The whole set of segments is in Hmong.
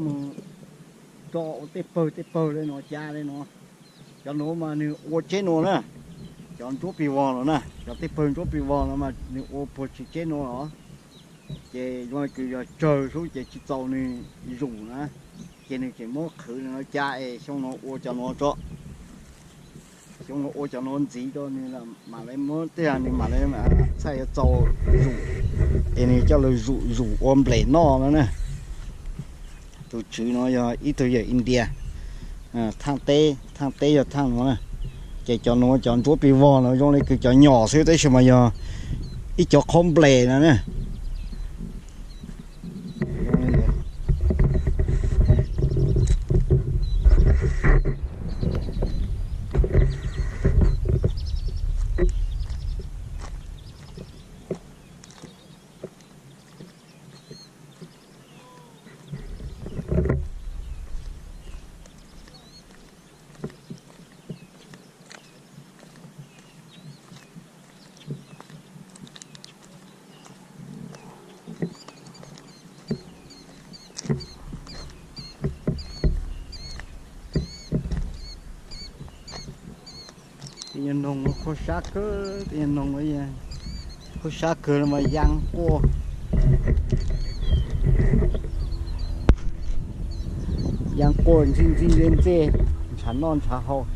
Mus tso ua tej pawg tej pawg li no, ca li no. Cov nuav mas nws ua tsheb nuav na, cov ntsuab pis vog no na, cov tej pawg ntsuab pis vog no mas nws ua puag tsheb nuav los. Ces zoo li kws yog tsawg xwb ces tsis txaus nws zus na, ces nws tseem muab qhwv li no ca es xyoo no ua cov nuav tso. Xyoo no ua cov nuav ntxiv rau nws mam li muab tej, nws mam li txhaj yuav txaus zus, es nws coj lug zus zus ua nplej noj no na. Tus tswv no yog ib tug yawm India, thaaj teb, thaaj teb yog thaaj nuav na. Ces cov nuav cov ntsuab pis vog no zoo li kws cov nyom xwb tab sis mas yog ib cov qhob nplej no na. Tej nyuag noog khuab sab kawg, tej nyuag noog khuab sab kawg los mas yaa quaj, yaa quaj ntxij ntxij ntsej ntsej, ntshav noj ntshav haus.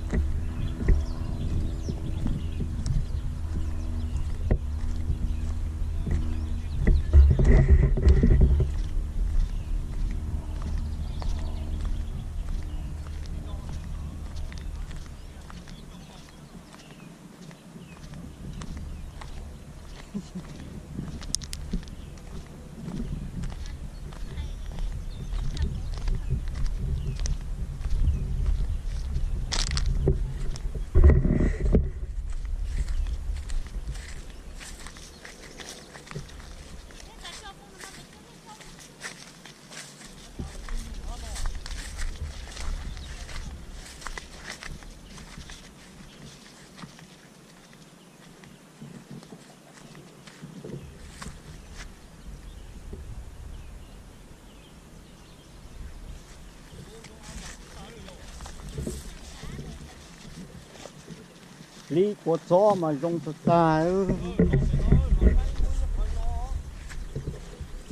Hlib kua txob mas zoo tag tag.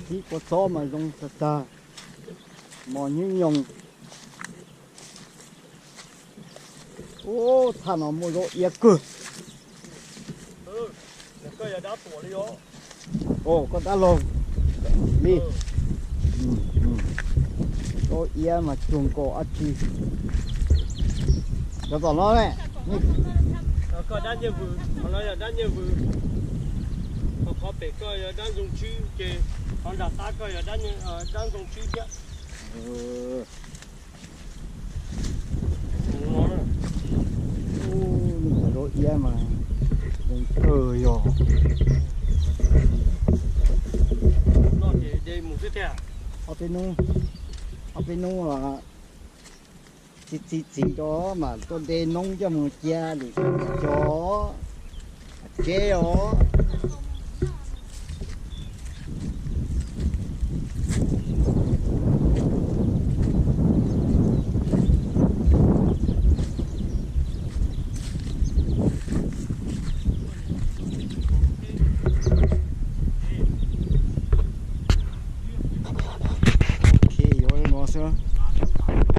Hlib kua txob mas zoo tag tag. Mos nyuj nyoos. Ub, thaj no muaj zaub iab kawg. Koj dab laug li. Zaub iab mas cuag nkaus dab tsi. Cov tom no ne. Koj dab nyiaj vwm, qhov no yog dab nyiaj vwm. Qhov pem koj yog dab ntxoov tswb, ces qhov nram qab koj yog dab ntxoov tswb thiab. Zaub iab mas zoo kawg yog. Ob peb hnub, ob peb hnub txi txi txiv rau mas tuaj de noob coj mus cia lwm tus cov tseb os. Ok, yuav li no xwb.